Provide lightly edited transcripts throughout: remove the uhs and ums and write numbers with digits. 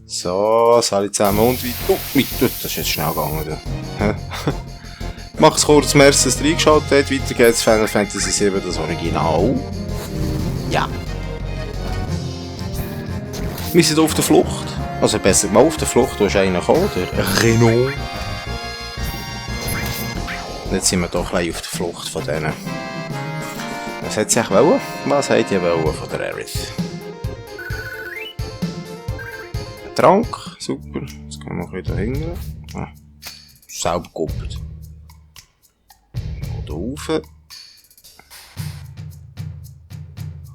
So, alle zusammen und weiter. Oh, das ist jetzt schnell gegangen. Ich mache es kurz, wer es reingeschaut hat. Weiter geht's, Final Fantasy VII, das Original. Ja. Wir sind auf der Flucht. Also besser mal auf der Flucht, da ist einer gekommen, der Renault. Und jetzt sind wir doch ein bisschen auf der Flucht von denen. Was hat sie eigentlich wollen? Was hat die wollen von der Aerith? Ein Trank, super. Jetzt gehen wir noch ein bisschen dahinter. Ah, selber gekuppelt. Oder rauf.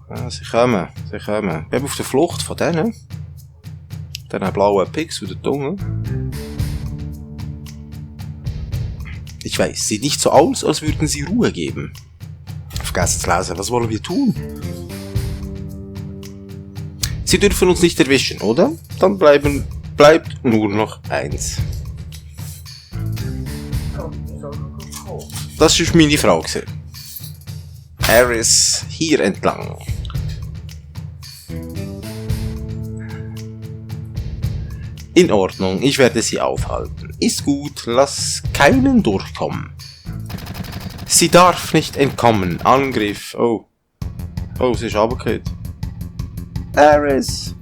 Ja, sie kommen. Ich bin auf der Flucht von denen. Diesen blauen Pix oder Tunge. Ich weiß, sieht nicht so aus, als würden sie Ruhe geben. Vergessen zu lesen, was wollen wir tun? Sie dürfen uns nicht erwischen, oder? Dann bleibt nur noch eins. Das ist meine Frage. Aerith, hier entlang. In Ordnung, ich werde sie aufhalten. Ist gut, lass keinen durchkommen. Sie darf nicht entkommen. Angriff. Oh. Oh, sie ist runtergefallen. Aerith.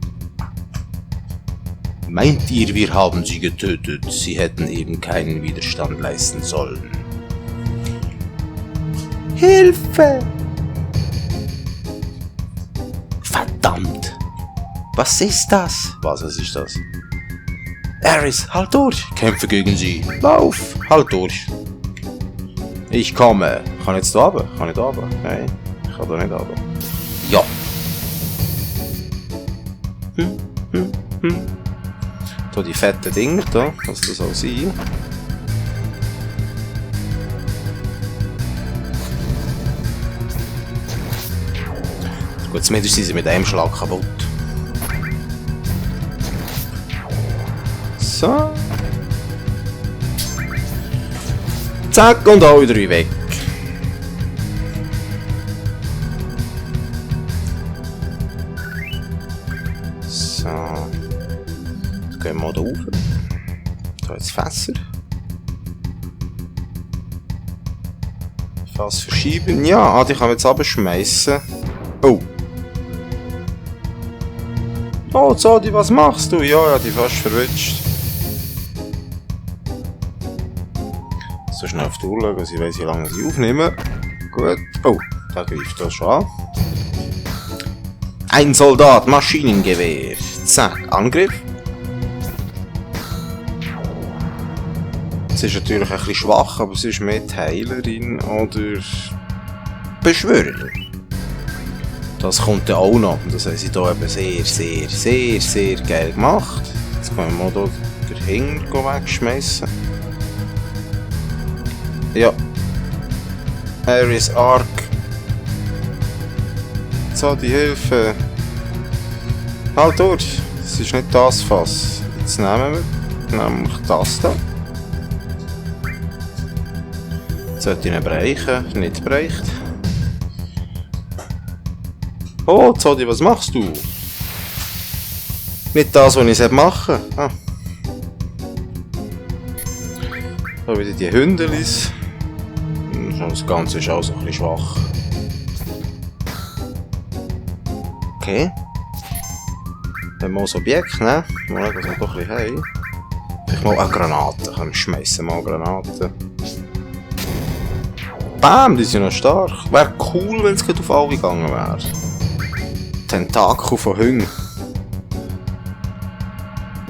Meint ihr, wir haben sie getötet? Sie hätten eben keinen Widerstand leisten sollen. Hilfe! Verdammt! Was ist das? Was ist das? Aerith, halt durch! Kämpfe gegen sie! Lauf! Halt durch! Ich komme! Kann ich jetzt da runter? Kann ich da runter? Nein, ich kann da nicht runter. Ja! Da die fetten Dinger da, was das soll sein. Gut, zumindest sind sie mit einem Schlag kaputt. So. Zack, und alle drei weg. So. Jetzt gehen wir mal da rauf. Da jetzt Fässer. Fass verschieben. Ja, die kann man jetzt abschmeißen. Oh. Oh, Zodi, was machst du? Ja, die fast verwünscht. So schnell auf die Uhr schauen, sie weiss, wie lange sie aufnehmen. Gut. Oh, da greift das schon an. Ein Soldat, Maschinengewehr. Zack, Angriff. Sie ist natürlich ein bisschen schwach, aber sie ist mehr die Heilerin oder Beschwörerin. Das kommt ja auch noch. Und das haben sie hier eben sehr geil gemacht. Jetzt können wir mal hier den Hinger wegschmeißen. Ja. Aerith Arc. So, die Hilfe. Halt durch. Es ist nicht das Fass. Jetzt nehmen wir nämlich das da. Sollte ich ihn brechen. Nicht bereicht. Oh, Zodi, was machst du? Nicht das, was ich machen sollte. Ah. Da wieder die Hündelis. Das Ganze ist auch so ein bisschen schwach. Okay. Wenn wir das Objekt nehmen, mal schauen, was wir doch ein bisschen haben. Vielleicht mal eine Granate. Komm, schmeißen mal Granaten. Bam, die sind noch stark. Wäre cool, wenn es gerade auf alle gegangen wäre. Tentakel von Hüng.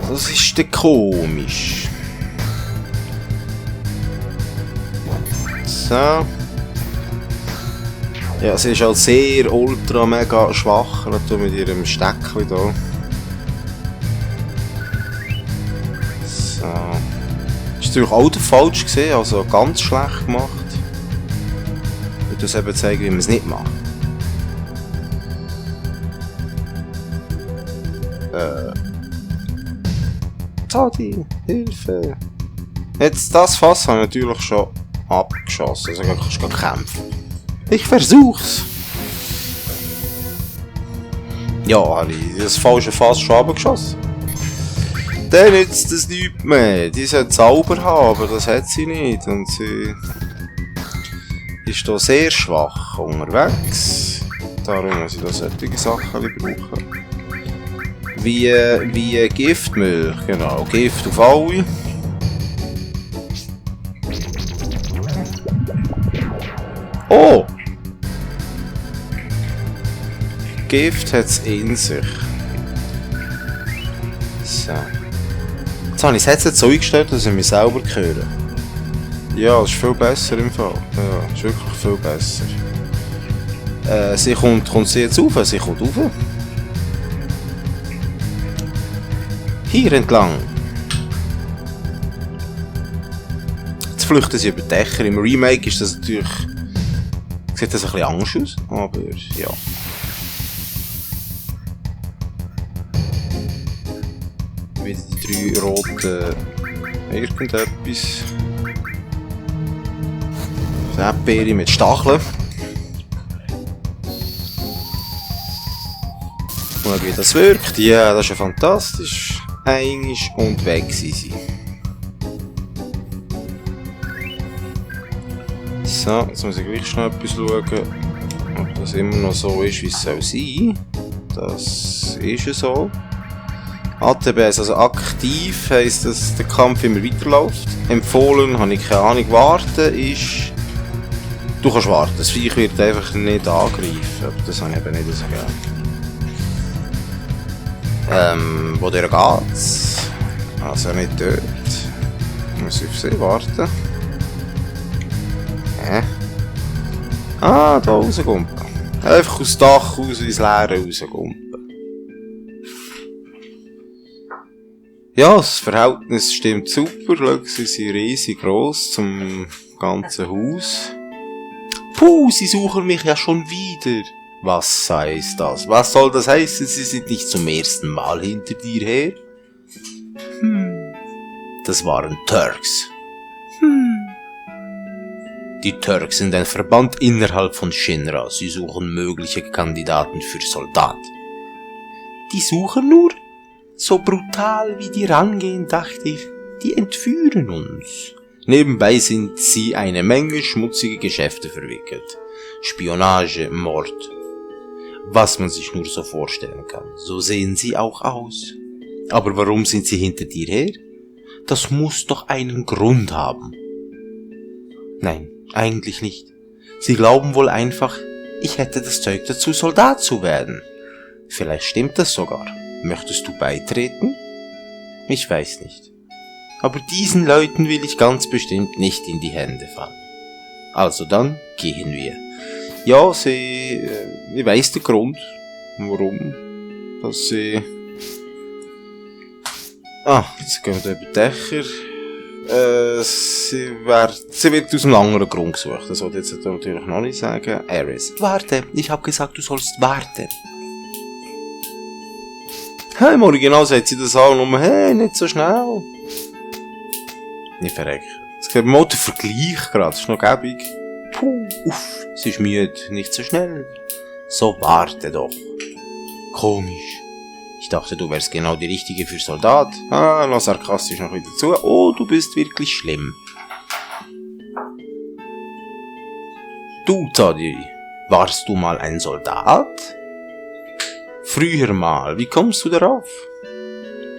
Das ist dann komisch. So. Ja, sie ist halt sehr ultra mega schwach mit ihrem Steckchen hier. So. Ist natürlich auch falsch gesehen, also ganz schlecht gemacht. Ich muss eben zeigen, wie man es nicht macht. Tadi, Hilfe! Jetzt das Fass habe ich natürlich schon abgeschossen, also kannst du kämpfen. Ich versuch's! Ja, habe ich das falsche Fass schon abgeschossen. Dann nützt das nichts mehr. Die sollte Zauber haben, aber das hat sie nicht. Und sie ist hier sehr schwach unterwegs. Darum muss ich da solche Sachen brauchen. Wie Giftmilch, genau. Gift auf alle. Oh! Gift hat es in sich. So. Jetzt habe ich das Headset so eingestellt, dass ich mich selber höre. Ja, das ist viel besser im Fall. Ja, das ist wirklich viel besser. Sie kommt sie jetzt rauf? Sie kommt rauf. Hier entlang. Jetzt flüchten sie über die Dächer. Im Remake ist das natürlich... Sieht das ein bisschen anders aus, aber ja. Wieder die 3 roten... Irgendetwas. Erdbeere mit Stacheln. Schauen, wie das wirkt. Ja, das ist ja fantastisch. Einisch und weg sind sie. So, jetzt muss ich gleich schnell etwas schauen, ob das immer noch so ist, wie es soll sein. Das ist ja so. ATBS, also aktiv, heisst, dass der Kampf immer weiterläuft. Empfohlen, habe ich keine Ahnung, warten ist... Du kannst warten, das Viech wird einfach nicht angreifen, aber das habe ich eben nicht so gerne. Wodurch geht's? Also nicht dort. Ich muss auf sie warten. Ah, da rausgumpen. Einfach aus dem Dach raus, ins Leere rausgumpen. Ja, das Verhältnis stimmt super. Schau, sie sind riesig gross zum ganzen Haus. Puh, sie suchen mich ja schon wieder. Was heißt das? Was soll das heißen? Sie sind nicht zum ersten Mal hinter dir her? Das waren Turks. Die Turks sind ein Verband innerhalb von Shinra. Sie suchen mögliche Kandidaten für Soldat. Die suchen nur? So brutal wie die rangehen, dachte ich. Die entführen uns. Nebenbei sind sie eine Menge schmutzige Geschäfte verwickelt. Spionage, Mord. Was man sich nur so vorstellen kann. So sehen sie auch aus. Aber warum sind sie hinter dir her? Das muss doch einen Grund haben. Nein, eigentlich nicht. Sie glauben wohl einfach, ich hätte das Zeug dazu, Soldat zu werden. Vielleicht stimmt das sogar. Möchtest du beitreten? Ich weiß nicht. Aber diesen Leuten will ich ganz bestimmt nicht in die Hände fallen. Also dann gehen wir. Ja, ich weiss den Grund, warum, dass sie... Jetzt gehen wir über die Dächer. Sie wird aus einem anderen Grund gesucht. Das wollte ich jetzt natürlich noch nicht sagen. Ares. Warte, ich habe gesagt, du sollst warten. Hey, im Original sagt sie das auch nur, hey, nicht so schnell. Nicht verrecken. Es gibt mal den Vergleich gerade, das ist noch gäbig. Puh, uff, sie ist müde, nicht so schnell. So, warte doch. Komisch. Ich dachte, du wärst genau die Richtige für Soldat. Noch sarkastisch noch wieder zu. Oh, du bist wirklich schlimm. Du, Toddy, warst du mal ein Soldat? Früher mal, wie kommst du darauf?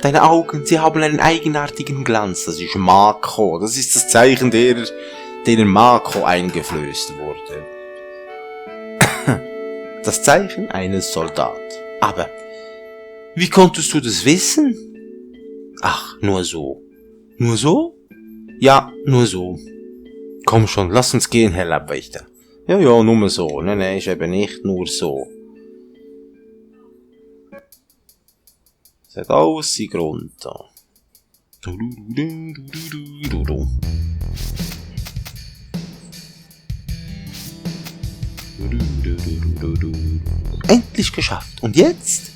Deine Augen, sie haben einen eigenartigen Glanz. Das ist Mako. Das ist das Zeichen denen Mako eingeflößt wurde. Das Zeichen eines Soldat. Aber, wie konntest du das wissen? Ach, nur so. Nur so? Ja, nur so. Komm schon, lass uns gehen, Herr Leibwächter. Ja, nur so. Nein, ist eben nicht nur so. Es hat alles seinen Grund da. Endlich geschafft. Und jetzt?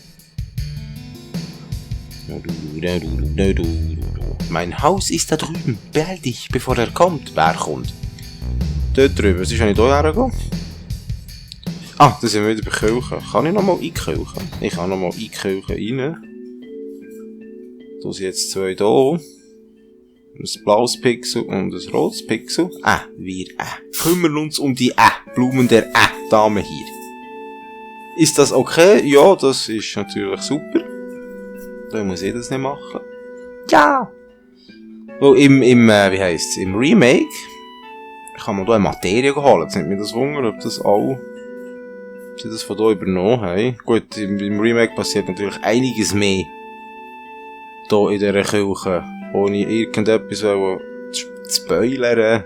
Mein Haus ist da drüben. Beeil dich, bevor er kommt. Wer kommt? Dort drüben. Was ist, wenn ich hier hergehe? Da sind wir wieder bei Kirche. Kann ich nochmal in die Kirche? Ich kann nochmal in die Kirche rein. Da sind jetzt 2 da. Ein blaues Pixel und ein rotes Pixel. Wir kümmern uns um die Blumen der Dame hier. Ist das okay? Ja, das ist natürlich super. Da muss ich das nicht machen. Ja! Weil im Remake kann man da eine Materie holen. Jetzt nimmt mich das Wunder, ob das auch sie das von da übernommen haben. Gut, im Remake passiert natürlich einiges mehr. Da in dieser Kirche. Ohne irgendetwas zu spoilern.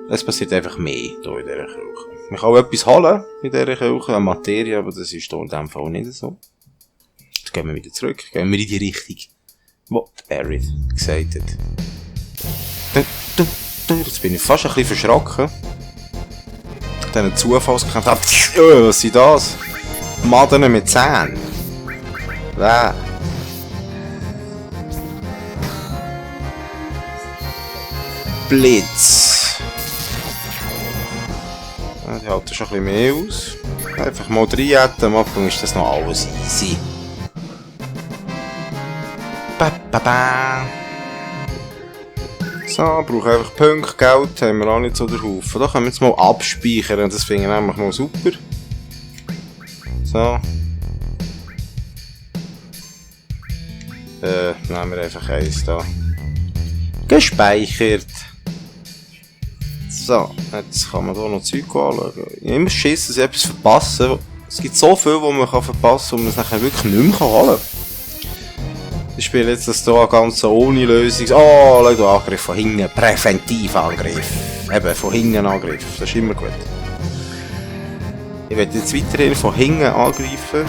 Es passiert einfach mehr hier in dieser Kirche. Man kann auch etwas holen in dieser Kirche, eine Materie, aber das ist hier in diesem Fall nicht so. Jetzt gehen wir wieder zurück, gehen wir in die Richtung, wo Aerith gesagt hat. Jetzt bin ich fast ein bisschen verschrocken. Diesen Zufallskampf. Was sind das? Maden mit Zähnen. Blitz. Ja, die halten schon ein bisschen mehr aus. Einfach mal reinhätten, am Anfang ist das noch alles easy. So, brauche einfach Punkte, Geld, haben wir auch nicht so den Haufen. Da können wir jetzt mal abspeichern, das finde ich nämlich mal super. So. Nehmen wir einfach eins da. Gespeichert. So, jetzt kann man hier noch Zeug anschauen. Ich habe immer Schiss, dass ich etwas verpasse. Es gibt so viel, was man verpassen kann, und man es nachher wirklich nicht mehr holen kann. Ich spiele jetzt das hier ganz so ohne Lösung. Oh, schau da, Angriff von hinten. Präventivangriff. Eben, von hinten Angriff. Das ist immer gut. Ich werde jetzt weiterhin von hinten angreifen.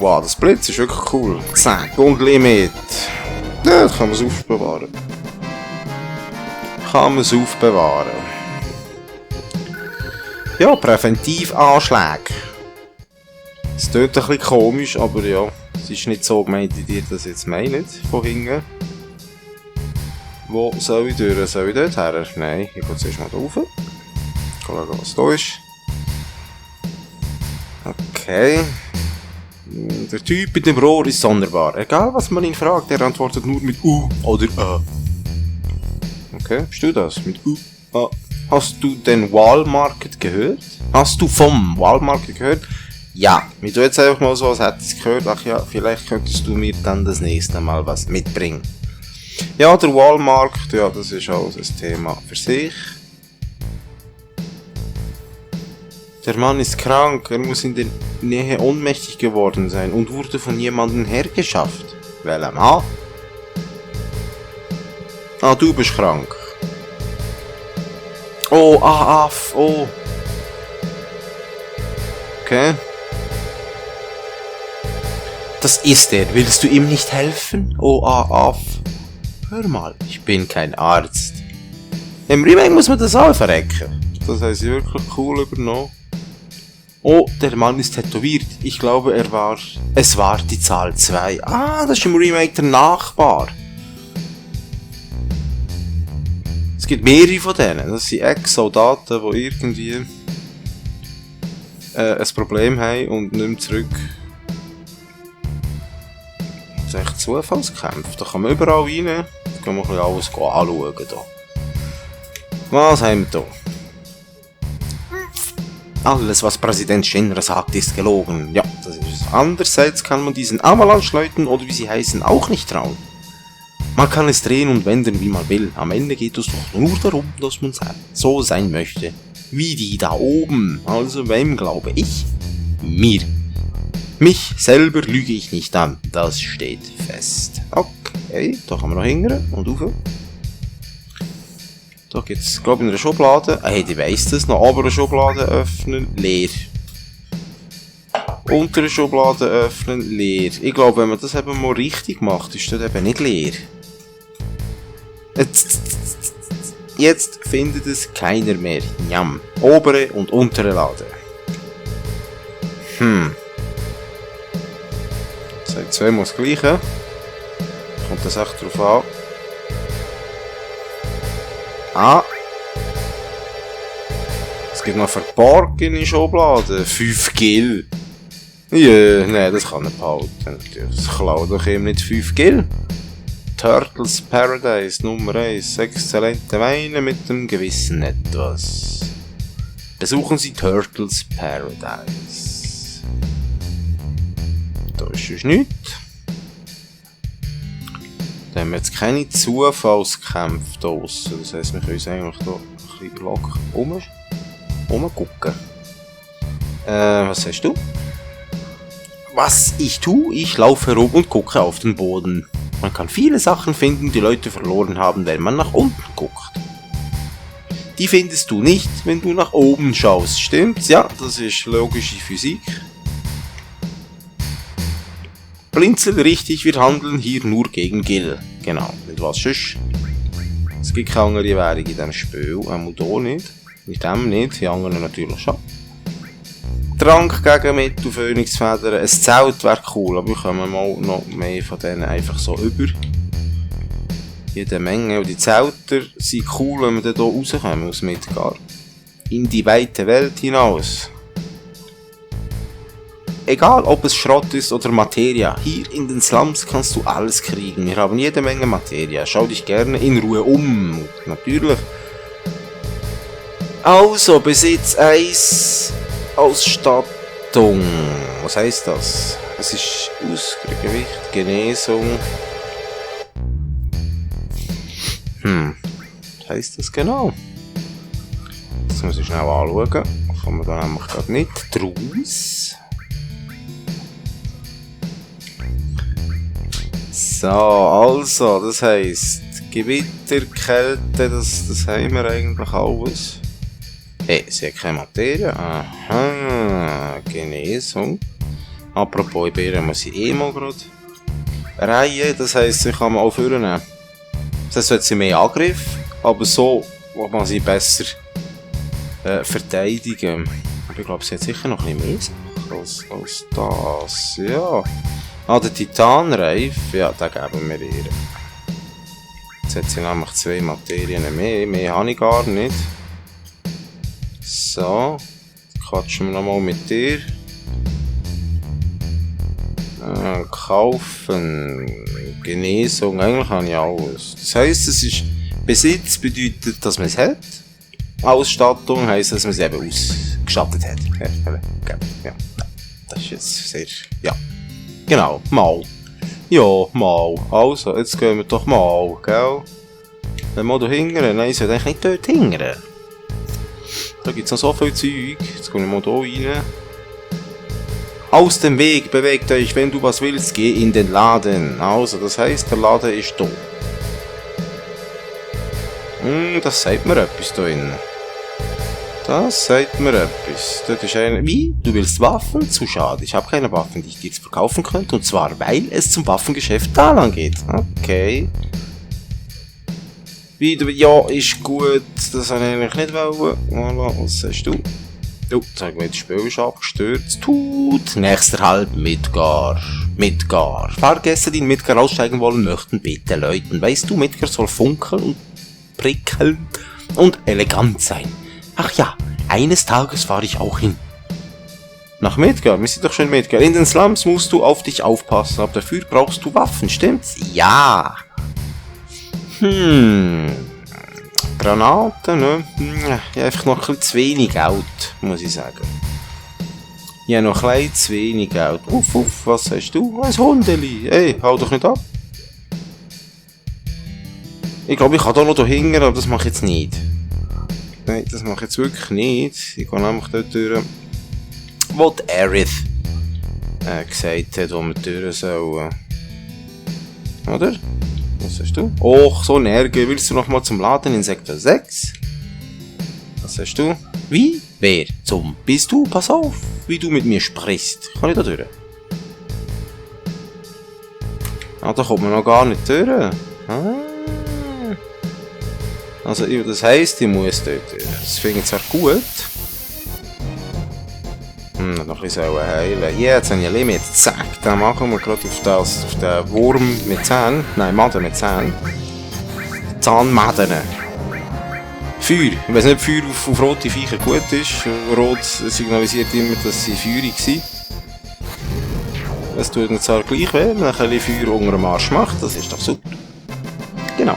Wow, das Blitz ist wirklich cool. Zack, und Limit. Ja, das kann man es aufbewahren. Ja, Präventivanschläge. Es klingt ein bisschen komisch, aber ja, es ist nicht so gemeint, wie ihr das jetzt meint, von hinten. Wo soll ich durch? Soll ich dort her? Nein, ich gehe zuerst mal da rauf. Schauen, was da ist. Okay. Der Typ mit dem Rohr ist sonderbar. Egal was man ihn fragt, er antwortet nur mit U oder A. Okay, bist du das? Mit U, A. Hast du den Wallmarket gehört? Hast du vom Wallmarket gehört? Ja, mir tut jetzt einfach mal so, als hätte ich es gehört. Ach ja, vielleicht könntest du mir dann das nächste Mal was mitbringen. Ja, der Wallmarkt, ja, das ist auch ein Thema für sich. Der Mann ist krank, er muss in der Nähe ohnmächtig geworden sein und wurde von jemandem hergeschafft. Welcher Mann? Ah, du bist krank. Oh, oh. Okay. Das ist er. Willst du ihm nicht helfen? Oh, Hör mal, ich bin kein Arzt. Im Remake muss man das auch verrecken. Das haben sie wirklich cool übernommen. Oh, der Mann ist tätowiert. Ich glaube, es war die Zahl 2. Ah, das ist im Remake der Nachbar. Es gibt mehrere von denen. Das sind Ex-Soldaten, die irgendwie ein Problem haben und nicht mehr zurück. Das ist echt Zufallskämpfe. Da kann man überall rein. Da kann man ein bisschen alles anschauen. Da. Was haben wir da? Alles, was Präsident Shinra sagt, ist gelogen. Ja, das ist es. Andererseits kann man diesen Avalanche-Leuten oder wie sie heißen auch nicht trauen. Man kann es drehen und wenden, wie man will. Am Ende geht es doch nur darum, dass man so sein möchte. Wie die da oben. Also wem glaube ich? Mir. Mich selber lüge ich nicht an. Das steht fest. Okay, da kann man noch hingern und rauf. Da gibt es, glaube ich, in einer Schublade. Hey, ich weiss das. Noch obere Schublade öffnen. Leer. Untere Schublade öffnen. Leer. Ich glaube, wenn man das eben mal richtig macht, ist das eben nicht leer. Jetzt findet es keiner mehr. Njam. Obere und untere Lade. Seit 2 muss das Gleiche. Kommt das echt drauf an. Es gibt noch verborgene Schubladen. 5 Gil. Ja, nein, das kann er behalten. Das klaut doch ihm nicht 5 Gil. Turtles Paradise Nummer 1. Exzellente Weine mit dem gewissen Etwas. Besuchen Sie Turtles Paradise. Da ist es nichts. Da haben wir jetzt keine Zufallskämpfe draussen. Das heisst, wir können uns eigentlich hier ein bisschen locker rumgucken. Was hast du? Was ich tue? Ich laufe herum und gucke auf den Boden. Man kann viele Sachen finden, die Leute verloren haben, wenn man nach unten guckt. Die findest du nicht, wenn du nach oben schaust. Stimmt's? Ja, das ist logische Physik. Blinzel richtig, wir handeln hier nur gegen Gil. Genau, mit was sonst? Es gibt keine andere Währung in diesem Spiel. Auch hier nicht. Mit dem nicht, die anderen natürlich schon. Trank gegen Mittel, Phönixfedern. Ein Zelt wäre cool, aber wir kommen mal noch mehr von denen einfach so über. Jede Menge. Und die Zelter sind cool, wenn wir dann hier rauskommen aus Midgard. In die weite Welt hinaus. Egal ob es Schrott ist oder Materie, hier in den Slums kannst du alles kriegen. Wir haben jede Menge Materie. Schau dich gerne in Ruhe um. Natürlich. Also, Besitz 1. Ausstattung. Was heisst das? Es ist Ausgewicht, Genesung. Was heisst das genau? Das muss ich schnell anschauen. Kommen wir da nämlich gerade nicht draus. So, also, das heisst, Gewitter, Kälte, das haben wir eigentlich alles. Hey, sie hat keine Materie. Aha, Genesung. Apropos, Beeren muss ich mal gerade reihen, das heisst, sie kann man auch vornehmen. Das heisst, jetzt sie mehr Angriff, aber so kann man sie besser verteidigen. Aber ich glaube, sie hat sicher noch ein bisschen mehr als das. Ja. Der Titanreif, ja, den geben wir ihr. Jetzt hat sie nämlich 2 Materien mehr habe ich gar nicht. So, quatschen wir nochmal mit dir. Kaufen, Genesung, eigentlich habe ich alles. Das heisst, es ist Besitz bedeutet, dass man es hat. Ausstattung heisst, dass man es eben ausgestattet hat. Ja, das ist jetzt sehr, ja. Genau, mal. Ja, mal. Also, jetzt gehen wir doch mal, gell? Wenn wir da hingern, nein, ich sollte eigentlich nicht dort hingern. Da gibt es noch so viel Zeug. Jetzt gehen wir mal hier rein. Aus dem Weg, bewegt euch, wenn du was willst, geh in den Laden. Also, das heisst, der Laden ist da. Das sagt mir etwas da drin. Das sagt mir etwas. Dort ist einer. Wie? Du willst Waffen? Zu schade. Ich habe keine Waffen, die ich dir jetzt verkaufen könnte. Und zwar, weil es zum Waffengeschäft da lang geht. Okay. Wie du. Ja, ist gut. Das habe ich eigentlich nicht wollen. Voilà, was sagst du? Oh, sag mir, das Spiel ist abgestürzt. Tut. Nächster Halt Midgard. Midgard. Fahrgäste, die in Midgard aussteigen wollen, möchten bitte läuten. Weißt du, Midgard soll funkeln und prickeln und elegant sein. Ach ja, eines Tages fahre ich auch hin. Nach Midgard? Wir sind doch schon in Midgard. In den Slums musst du auf dich aufpassen, aber dafür brauchst du Waffen, stimmt's? Ja. Granaten, ne? Ja, einfach noch ein bisschen zu wenig Geld, muss ich sagen. Ja, noch ein bisschen zu wenig Geld. Uff, was hast du? Ein Hundeli. Ey, hau doch nicht ab. Ich glaube, ich kann da noch hingern, aber das mache ich jetzt nicht. Nein, das mache ich jetzt wirklich nicht. Ich gehe nämlich dort durch, wo die Aerith gesagt hat, wo wir durch sollen. Oder? Was hast du? Och, so ein Ärger. Willst du noch mal zum Laden in Sektor 6? Was hast du? Wie? Wer? Zum? Bist du? Pass auf, wie du mit mir sprichst. Kann ich da durch? Ah, da kommt man noch gar nicht durch. Also, das heisst, ich muss dort. Das finde ich zwar gut. Noch ein bisschen heilen. Ja, jetzt habe ich ein Limit. Zack, dann machen wir gerade auf den Wurm mit Zähnen. Nein, Maden mit Zähnen. Zahnmaden. Feuer. Ich weiss nicht, ob Feuer auf rote Viecher gut ist. Rot signalisiert immer, dass sie feurig sind. Es tut nicht zwar gleich weh, wenn man ein bisschen Feuer unter dem Arsch macht. Das ist doch super. Genau.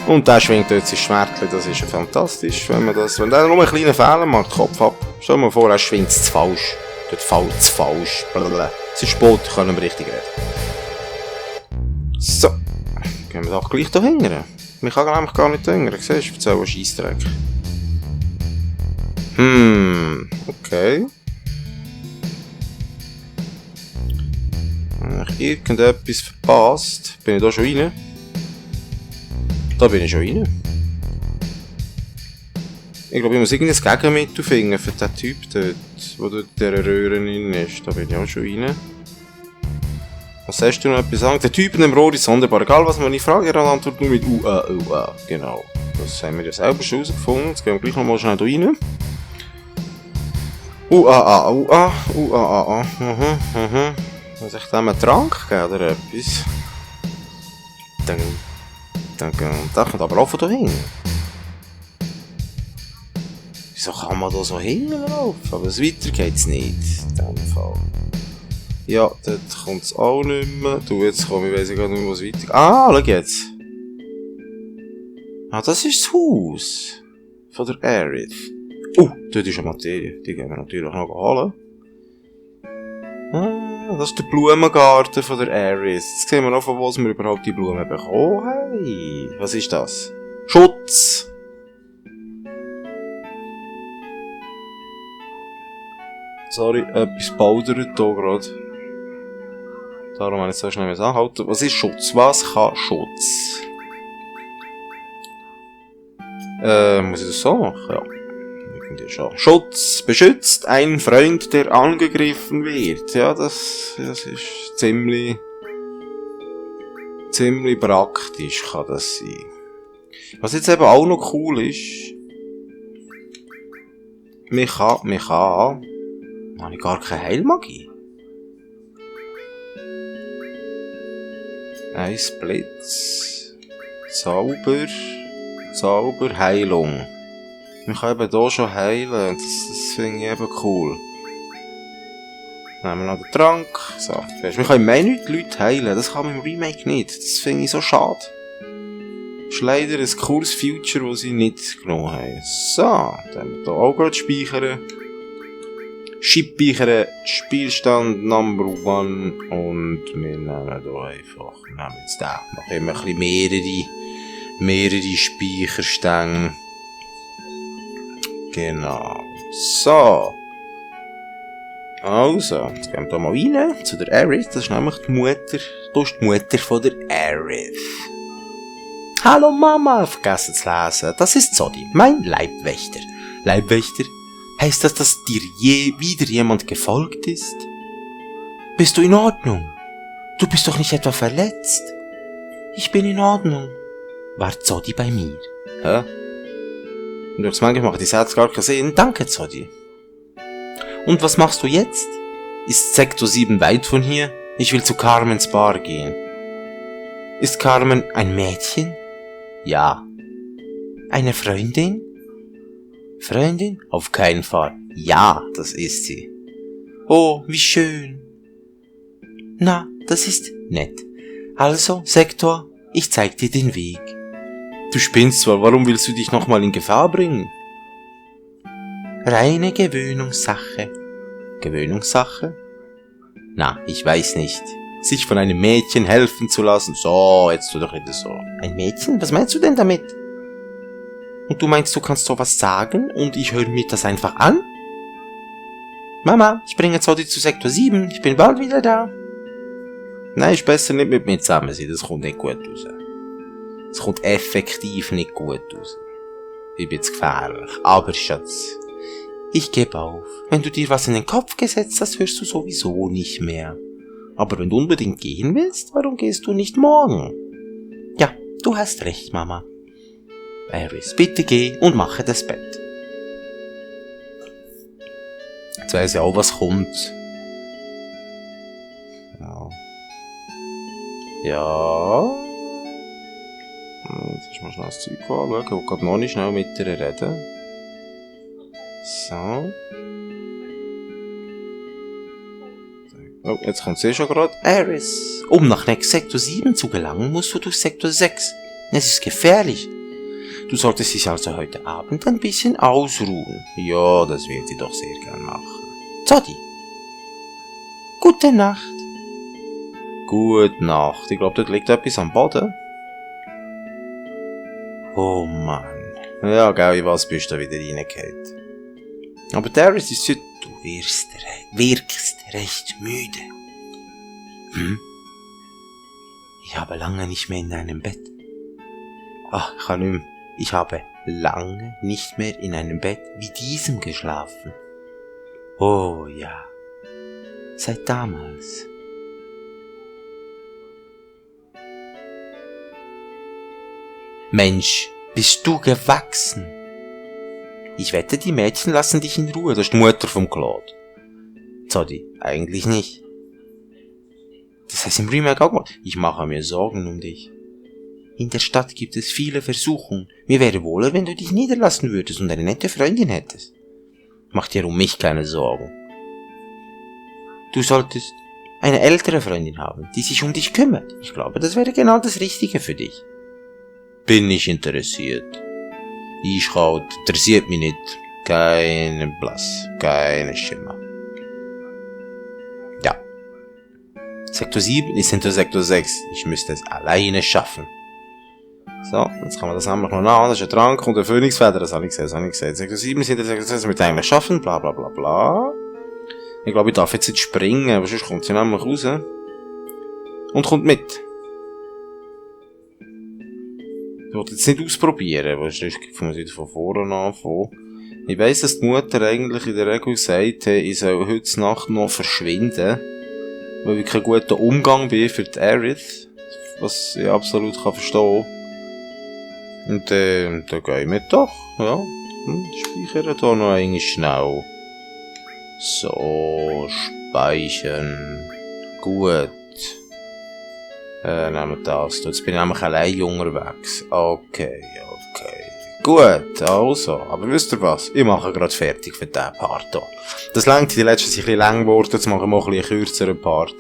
Und der schwingt dort sein Schwertchen, das ist ja fantastisch. Wenn der nur einen kleinen Fehler macht, Kopf ab. Stell dir mal vor, er schwingt es zu falsch. Dort fällt es falsch. Blablabla. Es ist spät, können wir richtig reden. So. Gehen wir doch gleich da hingern. Man kann nämlich gar nicht hingern. Siehst du, ich erzähle einen Scheissdreck. Okay. Habe ich irgendetwas verpasst? Bin ich da schon rein? Da bin ich schon rein. Ich glaube, ich muss irgendein Gegenmittel finden für den Typ dort, der dort in dieser Röhre drin ist. Da bin ich auch schon rein. Was sagst du noch etwas sagen? Der Typ in dem Rohr ist sonderbar. Egal was man nicht fragt, er antwortet nur mit UA. Genau. Das haben wir ja selber schon herausgefunden. Jetzt gehen wir gleich nochmal schnell da rein. UA. Muss ich dem einen Trank geben oder etwas? Dann kommt aber auch von da hin. Wieso kann man da so hinlaufen? Aber weiter geht's nicht. In dem Fall. Ja, dort kommt es auch nicht mehr. Du, jetzt komm, ich weiss gar nicht mehr, was weiter. Schau jetzt. Das ist das Haus. Von der Aerith. Dort ist eine Materie. Die gehen wir natürlich noch holen. Das ist der Blumengarten von der Aerith. Jetzt sehen wir noch, von wo wir überhaupt die Blumen bekommen haben. Was ist das? Schutz! Sorry, etwas powdert hier gerade. Darum habe ich so schnell anhalten. Was ist Schutz? Was kann Schutz? Muss ich das so machen? Ja. Irgendwie schon. Schutz beschützt einen Freund, der angegriffen wird. Ja, das ist ziemlich praktisch, kann das sein. Was jetzt eben auch noch cool ist, man kann habe ich gar keine Heilmagie. Eis Blitz. Zauber, Heilung. Man kann eben hier schon heilen. Das finde ich eben cool. Nehmen wir noch den Trank. So, man kann im Menü die Leute heilen. Das kann man im Remake nicht. Das finde ich so schade. Das ist leider ein cooles Feature, das sie nicht genommen haben. So, dann haben wir hier auch gerade speichern. Speichern, Spielstand Number 1 und wir nehmen hier einfach, nehmen jetzt den, noch immer ein bisschen mehrere Speicherstänge. Genau. So. Also, jetzt gehen wir hier mal rein, zu der Aerith, das ist nämlich die Mutter von der Aerith. Hallo Mama, vergessen zu lesen, das ist Zodi, mein Leibwächter. Leibwächter? Heißt das, dass dir wieder jemand gefolgt ist? Bist du in Ordnung? Du bist doch nicht etwa verletzt? Ich bin in Ordnung. War Zodi bei mir? Hä? Und durchs manchmal macht die Sätze gar keinen Sinn. Danke, Zodi. Und was machst du jetzt? Ist Sektor 7 weit von hier? Ich will zu Carmens Bar gehen. Ist Carmen ein Mädchen? Ja. Eine Freundin? Freundin? Auf keinen Fall. Ja, das ist sie. Oh, wie schön. Na, das ist nett. Also, Sektor, ich zeig dir den Weg. Du spinnst zwar, warum willst du dich nochmal in Gefahr bringen? Reine Gewöhnungssache. Gewöhnungssache? Na, ich weiß nicht. Sich von einem Mädchen helfen zu lassen. So, jetzt tu doch nicht so. Ein Mädchen? Was meinst du denn damit? Und du meinst, du kannst sowas sagen und ich höre mir das einfach an? Mama, ich bringe Zodi zu Sektor 7, ich bin bald wieder da. Nein, ist besser nicht mit mir zusammen sein, das kommt nicht gut raus. Das kommt effektiv nicht gut raus. Ich bin jetzt gefährlich. Aber Schatz, ich gebe auf. Wenn du dir was in den Kopf gesetzt hast, hörst du sowieso nicht mehr. Aber wenn du unbedingt gehen willst, warum gehst du nicht morgen? Ja, du hast recht, Mama. Aerith, bitte geh und mache das Bett. Jetzt weiss ich auch, was kommt. Ja. Jetzt ist mal schnell das Zeug anschauen. Ich will gerade noch nicht schnell mit ihr reden. So. Oh, jetzt kommt sie schon gerade. Aris, um nach Sektor 7 zu gelangen, musst du durch Sektor 6. Es ist gefährlich. Du solltest dich also heute Abend ein bisschen ausruhen. Ja, das wird sie doch sehr gern machen. Zodi. Gute Nacht. Gute Nacht. Ich glaube, dort liegt etwas am Boden. Oh Mann. Ja, gell, in was bist du da wieder reingefallen? Aber Darius ist heute... Du wirkst recht müde. Hm? Ich habe lange nicht mehr in einem Bett. Ach, ich kann nicht mehr. Ich habe lange nicht mehr in einem Bett wie diesem geschlafen. Oh ja. Seit damals. Mensch, bist du gewachsen? Ich wette, die Mädchen lassen dich in Ruhe. Das ist die Mutter vom Claude. Zodi, eigentlich nicht. Das heißt im Remake auch mal. Ich mache mir Sorgen um dich. In der Stadt gibt es viele Versuchungen. Mir wäre wohler, wenn du dich niederlassen würdest und eine nette Freundin hättest. Mach dir um mich keine Sorgen. Du solltest eine ältere Freundin haben, die sich um dich kümmert. Ich glaube, das wäre genau das Richtige für dich. Bin nicht interessiert. Eiskalt, interessiert mich nicht. Keinen Blass, keine Schimmer. Ja. Sektor 7 ist hinter Sektor 6. Ich müsste es alleine schaffen. So, jetzt kann man das nämlich noch nach. Das ist ein Trank und eine Phönixfeder. Das habe ich gesehen, Sektor 7 ist hinter Sektor 6. Das müssen wir eigentlich schaffen. Bla bla bla bla. Ich glaube, ich darf jetzt nicht springen, aber sonst kommt sie nämlich raus. Und kommt mit. Ich wollte jetzt nicht ausprobieren, weil sonst muss ich von vorne anfangen. Ich weiss, dass die Mutter eigentlich in der Regel sagt, ich soll heute Nacht noch verschwinden, weil ich kein guter Umgang bin für die Aerith, was ich absolut verstehen kann. Und dann gehen wir doch, ja. Speichern hier noch einmal schnell. So, speichern. Gut. Nehmen wir das. Jetzt bin ich nämlich allein unterwegs. Okay. Gut, also. Aber wisst ihr was? Ich mache gerade fertig für diesen Part hier. Das längt in den letzten Zeit ein bisschen lang geworden. Jetzt machen wir mal ein bisschen einen kürzeren Part.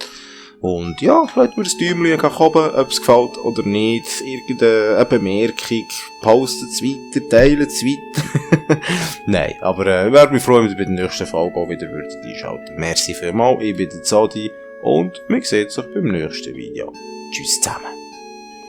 Und ja, lasst mir das Däumchen oben, ob es gefällt oder nicht. Irgendeine Bemerkung. Postet es weiter, teilt es weiter. Nein, aber ich würde mich freuen, wenn ihr bei der nächsten Folge auch wieder einschalten. Merci vielmals, ich bin der Zodi und wir sehen uns beim nächsten Video. Tschüss zusammen.